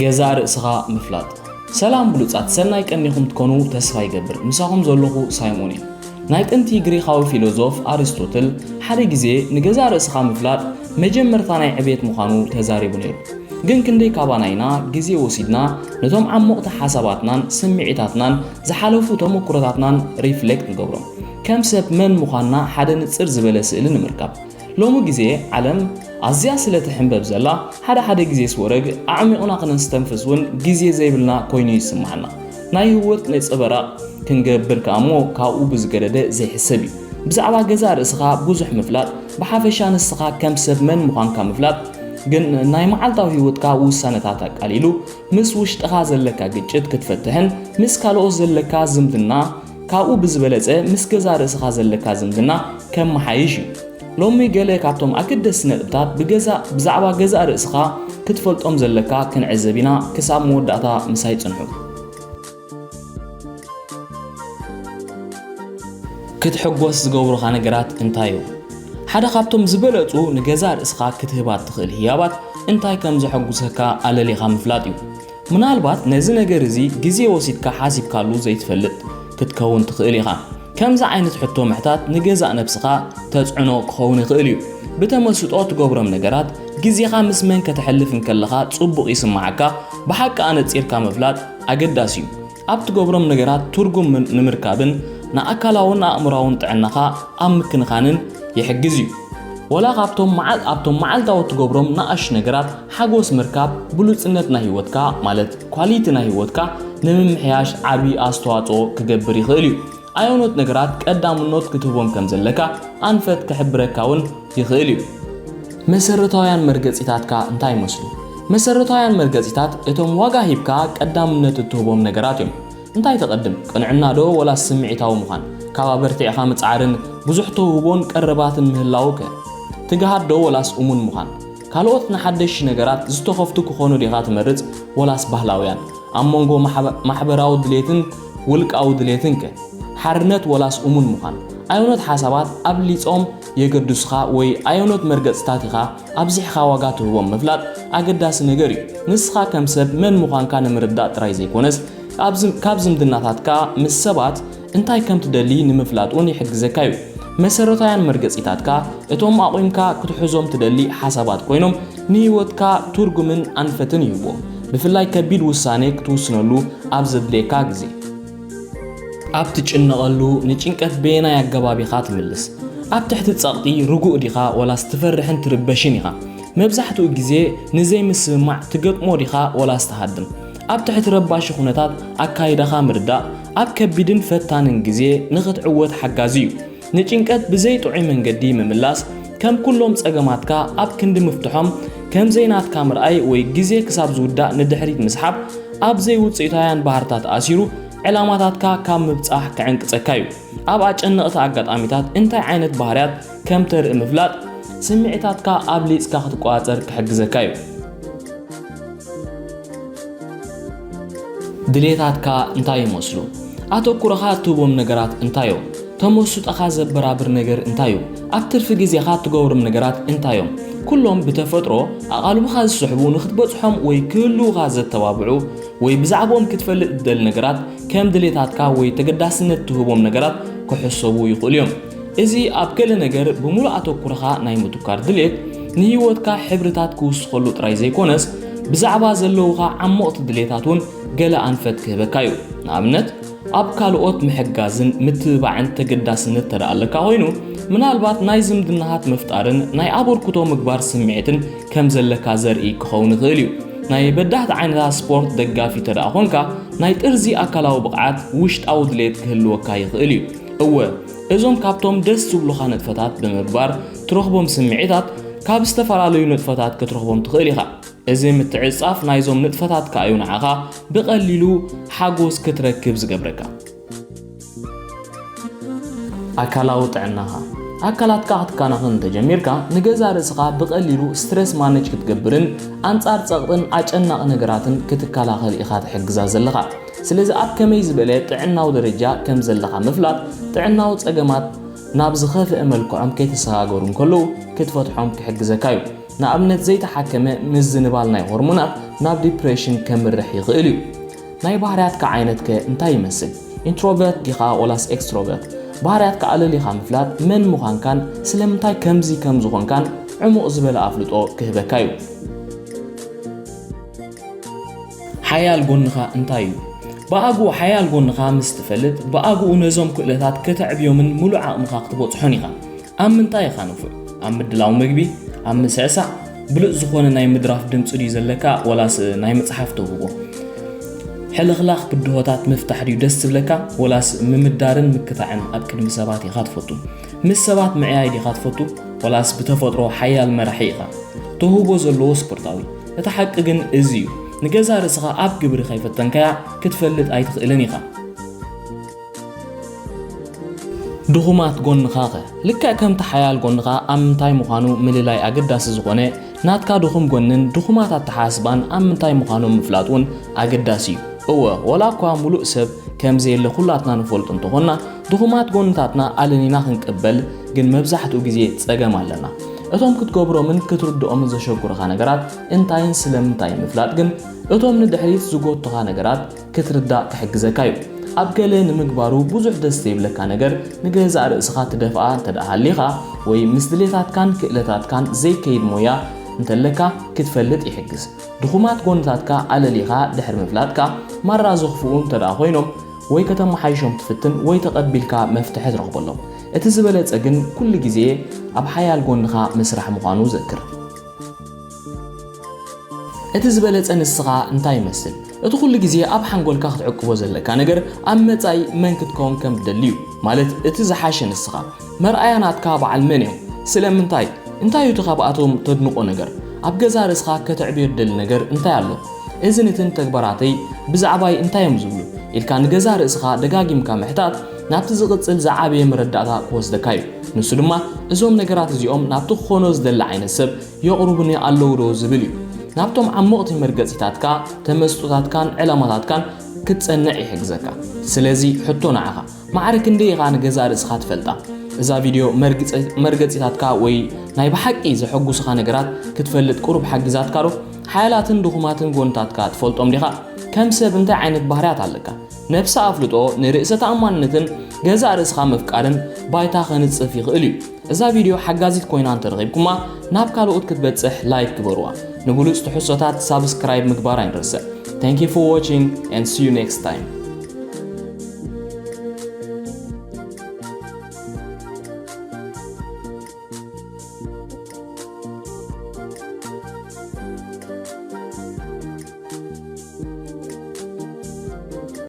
ገዛእ ርእስኻ ምፍላጥ። ሰላም ብሉጻት፣ ሰናይ ቀኒኹም ትኮኑ ተስፋ ይገብር። ምሳኹም ዘለኹ ሳይሞን እየ። ናይ ጥንቲ ግሪኻዊ ፊሎዞፍ ኣሪስቶትል ሓደ ግዜ ንገዛእ ርእስኻ ምፍላጥ መጀመርታ ናይ ዕቤት ምዃኑ ተዛሪቡ ነይሩ። ግን ክንደይ ካባና ኢና ግዜ ወሲድና ነቶም ዓሞቕቲ ሓሳባትናን ስምዒታትናን ዝሓለፉ ተመኩሮታትናን ሪፍሌክት ንገብሮም? ከም ሰብ መን ምዃንና ሓደ ንጽር ዝበለ ስእሊ ንምርካብ። ሎሚ ግዜ ዓለም ኣዝያ ስለ ትሕንበብ ዘላ፣ ሓደ ሓደ ግዜስ ወረግ ኣዕሚቑና ክነስተንፍስ እውን ግዜ ዘይብልና ኮይኑ ይስምዓና። ናይ ህይወት ነጸበራቕ ክንገብር ከኣ እሞ ካብኡ ብዝገደደ ዘይሕሰብ እዩ። ብዛዕባ ገዛእ ርእስኻ ብዙሕ ምፍላጥ ብሓፈሻ ንስኻ ከም ሰብ መን ምዃንካ ምፍላጥ ግን ናይ መዓልታዊ ህይወትካ ውሳነታት ኣቃሊሉ ምስ ውሽጥኻ ዘለካ ግጭት ክትፈትሕን ምስ ካልኦት ዘለካ ዝምድና ካብኡ ብዝበለጸ ምስ ገዛእ ርእስኻ ዘለካ ዝምድና ከመሓይሽ እዩ። ሎሚ ገለ ካብቶም ኣገደስቲ ነጥብታት ብገዛእ ብዛዕባ ገዛእ ርእስኻ ክትፈልጦም ዘለካ ክንዕዘብ ኢና። ክሳብ መወዳእታ ምሳይ ጽንሑ። ክትሕጎስ ዝገብሩኻ ነገራት እንታይ እዮም? ሓደ ካብቶም ዝበለጹ ንገዛእ ርእስኻ ክትህባ እትኽእል ህያባት እንታይ ከም ዘሐጉሰካ ኣለሊኻ ምፍላጥ እዩ። ምናልባት ነዚ ነገር እዚ ግዜ ወሲድካ ሓሲብካሉ ዘይትፈልጥ ክትከውን ትኽእል ኢኻ። ከምዚ ዓይነት ሕቶ ምሕታት ንገዛእ ነብስኻ ተጽዕኖ ክኸውን ይኽእል እዩ። ብተመስጦ ትገብሮም ነገራት ግዜኻ ምስ መን ከተሕልፍ እንከለኻ ጽቡቕ ይስምዓካ ብሓቂ ኣነጺርካ ምፍላጥ ኣገዳሲ እዩ። ኣብ ትገብሮም ነገራት ትርጉም ምን- ንምርካብን ንኣካላውን ኣእምሮኣውን ጥዕናኻ ኣብ ምክንኻንን ይሕግዝ እዩ። ወላ ካብቶም መዓል ኣብቶም መዓልታዊ ትገብሮም ንኣሽ ነገራት ሓጎስ ምርካብ ብሉጽነት ናይ ህይወትካ ማለት ኳሊቲ ናይ ህይወትካ ንምምሕያሽ ዓቢ ኣስተዋጽኦ ክገብር ይኽእል እዩ። ኣየኖት ነገራት ቀዳምኖት ክትህቦም ከም ዘለካ ኣንፈት ክሕብረካ እውን ይኽእል እዩ። መሰረታውያን መርገጺታትካ እንታይ ይመስሉ? መሰረታውያን መርገጺታት እቶም ዋጋ ሂብካ ቀዳምነት እትህቦም ነገራት እዮም። እንታይ ተቐድም? ቅንዕና ዶ ወላስ ስምዒታዊ ምዃን? ካብ ኣበርቲዕኻ ምጽዓርን ብዙሕ ተውህቦን ቀረባትን ምህላውከ? ትግሃት ዶ ወላስ እሙን ምዃን? ካልኦት ንሓደሽ ነገራት ዝተኸፍቱ ክኾኑ ዲኻ ትመርጽ ወላስ ባህላውያን? ኣብ መንጎ ማሕበ- ማሕበራዊ ድሌትን ውልቃዊ ድሌትንከ? ሓርነት ወላስ እሙን ምዃን? ኣየኖት ሓሳባት ኣብሊጾም የገድሱኻ ወይ ኣየኖት መርገጽታት ኢኻ ኣብዚሕኻ ዋጋ ትህቦም ምፍላጥ ኣገዳሲ ነገር እዩ። ንስኻ ከም ሰብ መን ምዃንካ ንምርዳእ ጥራይ ዘይኮነስ፣ ኣብ ዝም- ካብ ዝምድናታትካ ምስ ሰባት እንታይ ከም ትደሊ ንምፍላጥ እውን ይሕግዘካ እዩ። መሰረታውያን መርገጺታትካ፣ እቶም ኣቑምካ ክትሕዞም ትደሊ ሓሳባት ኮይኖም፣ ንህይወትካ ትርጉምን ኣንፈትን ይህብዎ። ብፍላይ ከቢድ ውሳኔ ክትውስነሉ ኣብ ዘድልየካ ግዜ። ኣብ ትጭነቐሉ ንጭንቀት በየናይ ኣገባብ ኢኻ ትምልስ? ኣብ ትሕቲ ጸቕጢ ርጉእ ዲኻ ወላስ ትፈርሕን ትርበሽን ኢኻ? መብዛሕትኡ ግዜ ንዘይምስምማዕ ትገጥሞ ዲኻ ወላስ ትሃድም? ኣብ ትሕቲ ረባሺ ኩነታት ኣካይዳኻ ምርዳእ ኣብ ከቢድን ፈታንን ግዜ ንኽትዕወት ሓጋዚ እዩ። ንጭንቀት ብዘይ ጥዑይ መንገዲ ምምላስ ከም ኩሎም ጸገማትካ ኣብ ክንዲ ምፍትሖም ከም ዘይናትካ ምርኣይ ወይ ግዜ ክሳብ ዝውዳእ ንድሕሪት ምስሓብ ኣብ ዘይውጽኢታውያን ባህርታት ኣሲሩ ዕላማታትካ ካብ ምብጻሕ ክዕንቅጸካ እዩ። ኣብ ኣጨነቕቲ ኣጋጣሚታት እንታይ ዓይነት ባህርያት ከም ተርኢ ምፍላጥ ስምዒታትካ ኣብሊጽካ ክትቆጻጸር ክሕግዘካ እዩ። ድሌታትካ እንታይ ይመስሉ? ኣተኩሮኻ እትህቦም ነገራት እንታይ እዮም? ተመስጦኻ ዘበራብር ነገር እንታይ እዩ? ኣብ ትርፊ ግዜኻ እትገብሮም ነገራት እንታይ እዮም? ኩሎም ብተፈጥሮ ኣቓልቦኻ ዝስሕቡ ንኽትበጽሖም ወይ ክህልዉኻ ዘተባብዑ ወይ ብዛዕባኦም ክትፈልጥ እትደሊ ነገራት ከም ድሌታትካ ወይ ተገዳስነት ትህቦም ነገራት ክሕሰቡ ይኽእሉ እዮም። እዚ ኣብ ገለ ነገር ብምሉእ ኣተኩሮኻ ናይ ምትኳር ድሌት ንህይወትካ ሕብርታት ክውስኸሉ ጥራይ ዘይኮነስ ብዛዕባ ዘለዉኻ ዓሞቕቲ ድሌታት እውን ገለ ኣንፈት ክህበካ እዩ። ንኣብነት ኣብ ካልኦት ምሕጋዝን ምትብባዕን ተገዳስነት ተደኣ ኣለካ ኮይኑ ምናልባት ናይ ዝምድናታት ምፍጣርን ናይ ኣበርክቶ ምግባር ስምዒትን ከም ዘለካ ዘርኢ ክኸውን ይኽእል እዩ። ናይ በዳህቲ ዓይነታት ስፖርት ደጋፊ ተደኣ ኾንካ ናይ ጥርዚ ኣካላዊ ብቕዓት ውሽጣዊ ድሌት ክህልወካ ይኽእል እዩ። እወ እዞም ካብቶም ደስ ዝብሉኻ ንጥፈታት ብምግባር ትረኽቦም ስምዒታት ካብ ዝተፈላለዩ ንጥፈታት ክትረኽቦም ትኽእል ኢኻ። እዚ ምትዕጻፍ ናይዞም ንጥፈታት ከኣ እዩ ንዓኻ ብቐሊሉ ሓጎስ ክትረክብ ዝገብረካ። ኣካላዊ ጥዕናኻ ኣካላትካ ክትከናኸን እንተጀሚርካ ንገዛ ርእስኻ ብቐሊሉ ስትረስ ማነጅ ክትገብርን ኣንጻር ጸቕጥን ኣጨናቒ ነገራትን ክትከላኸል ኢኻ ትሕግዛ ዘለኻ። ስለዚ ኣብ ከመይ ዝበለ ጥዕናዊ ደረጃ ከም ዘለኻ ምፍላጥ ጥዕናዊ ጸገማት ናብ ዝኸፍአ መልክዖም ከይተሰጋገሩ እንከለዉ ክትፈትሖም ክሕግዘካ እዩ። ንኣብነት ዘይተሓከመ ምዝንባል ናይ ሆርሞናት ናብ ዲፕሬሽን ከምርሕ ይኽእል እዩ። ናይ ባህርያትካ ዓይነትከ እንታይ ይመስል? ኢንትሮቨርት ዲኻ ወላስ ኤክስትሮቨርት? ባህርያትካ ኣለሊኻ ምፍላጥ መን ምዃንካን ስለምንታይ ከምዚ ከም ዝኾንካን ዕሙቕ ዝበለ ኣፍልጦ ክህበካ እዩ። ሓያል ጎንኻ እንታይ እዩ? ብኣግኡ ሓያል ጎንኻ ምስ ትፈልጥ ብኣግኡ ነዞም ክእለታት ከተዕብዮምን ሙሉእ ዓቕምኻ ክትበጽሖን ኢኻ። ኣብ ምንታይ ኢኻ ንፉዕ? ኣብ ምድላው ምግቢ፣ ኣብ ምስዕሳዕ፣ ብሉጽ ዝኾነ ናይ ምድራፍ ድምጺ ድዩ ዘለካ ወላስ ናይ ምጽሓፍ ተውህቦ? ሕልኽላኽ ብድሆታት ምፍታሕ ድዩ ደስ ዝብለካ ወላስ ምምዳርን ምክታዕን ኣብ ቅድሚ ሰባት ኢኻ ትፈቱ? ምስ ሰባት ምዕያይ ዲኻ ትፈቱ ወላስ ብተፈጥሮ ሓያል መራሒ ኢኻ? ተውህቦ ዘለዎ ስፖርታዊ። እቲ ሓቂ ግን እዚ እዩ፣ ንገዛ ርእስኻ ኣብ ግብሪ ከይፈተንካያ ክትፈልጥ ኣይትኽእልን ኢኻ። ድኹማት ጎንኻኸ? ልክዕ ከምቲ ሓያል ጎንኻ ኣብ ምንታይ ምዃኑ ምልላይ ኣገዳሲ ዝኾነ፣ ናትካ ድኹም ጎንን ድኹማት ኣተሓሳስባን ኣብ ምንታይ ምዃኖም ምፍላጥ እውን ኣገዳሲ እዩ። እወ፣ ወላ እኳ ሙሉእ ሰብ ከም ዘየለ ኩላትና ንፈልጦ እንተኾንና፣ ድኹማት ጎንታትና ኣለኒና ክንቅበል ግን መብዛሕትኡ ግዜ ጸገም ኣለና። እቶም ክትገብሮምን ክትርድኦምን ዘሸግሩኻ ነገራት እንታይን ስለምንታይ ምፍላጥ ግን፣ እቶም ንድሕሪት ዝጎትቱኻ ነገራት ክትርዳእ ክሕግዘካ እዩ። ኣብ ገለ ንምግባሩ ብዙሕ ደስ ዘይብለካ ነገር ንገዛእ ርእስኻ ትደፍኣ እንተ ደኣ ሃሊኻ፣ ወይ ምስ ድሌታትካን ክእለታትካን ዘይከይድ ሞያ እንተለካ ክትፈልጥ ይሕግዝ። ድኹማት ጎንታትካ ኣለሊኻ ድሕሪ ምፍላጥካ፣ ማራ ዘኽፍኡ እንተ ደኣ ኮይኖም፣ ወይ ከተመሓይሾም ትፍትን ወይ ተቐቢልካ መፍትሒ ትረኽበሎም። እቲ ዝበለጸ ግን ኩሉ ግዜ ኣብ ሓያል ጎንኻ ምስራሕ ምዃኑ ዘክር። እቲ ዝበለጸ ንስኻ እንታይ ይመስል? እቲ ኩሉ ግዜ ኣብ ሓንጎልካ ክትዕቅቦ ዘለካ ነገር ኣብ መጻኢ መን ክትከውን ከም ትደሊ እዩ። ማለት እቲ ዝሓሸ ንስኻ። መርኣያ ናትካ በዓል መን እዮም? ስለምንታይ? እንታይ እዩ እቲ ካብኣቶም ተድንቆ ነገር? ኣብ ገዛ ርእስኻ ከተዕብዮ ትደሊ ነገር እንታይ ኣሎ? እዚ ንትን ተግባራተይ ብዛዕባይ እንታይ እዮም ዝብሉ? ኢልካ ንገዛ ርእስኻ ደጋጊምካ ምሕታት ናብቲ ዝቕጽል ዝዓበየ መረዳእታ ክወስደካ እዩ። ንሱ ድማ እዞም ነገራት እዚኦም ናብቲ ክኾኖ ዝደሊ ዓይነት ሰብ የቕርቡኒ ኣለዉ ዶ ዝብል እዩ። ናብቶም ዓሞቕቲ መርገጺታትካ፣ ተመስጦታትካን ዕላማታትካን ክትጸንዕ ይሕግዘካ። ስለዚ ሕቶ ንዓኻ፣ ማዕረ ክንደይ ኢኻ ንገዛእ ርእስኻ ትፈልጣ? እዛ ቪድዮ መርግጸ-፣ መርገጺታትካ ወይ ናይ ብሓቂ ዘሐጉስኻ ነገራት ክትፈልጥ ቁሩብ ሓጊዛትካ ዶ? ሓያላትን ድኹማትን ጎንታትካ ትፈልጦም ዲኻ? ከም ሰብ እንታይ ዓይነት ባህርያት ኣለካ? ነብሰ ኣፍልጦ፣ ንርእሰ ተኣማንነትን ገዛእ ርእስኻ ምፍቃርን ባይታ ከንጽፍ ይኽእል እዩ። እዛ ቪድዮ ሓጋዚት ኮይና እንተረኺብኩማ፣ ናብ ካልኦት ክትበጽሕ ላይክ ግበርዋ። ንብሉጽ ትሕዝቶታት ሳብስክራይብ ምግባር ኣይንርስዕ። Thank you for watching and see you next time.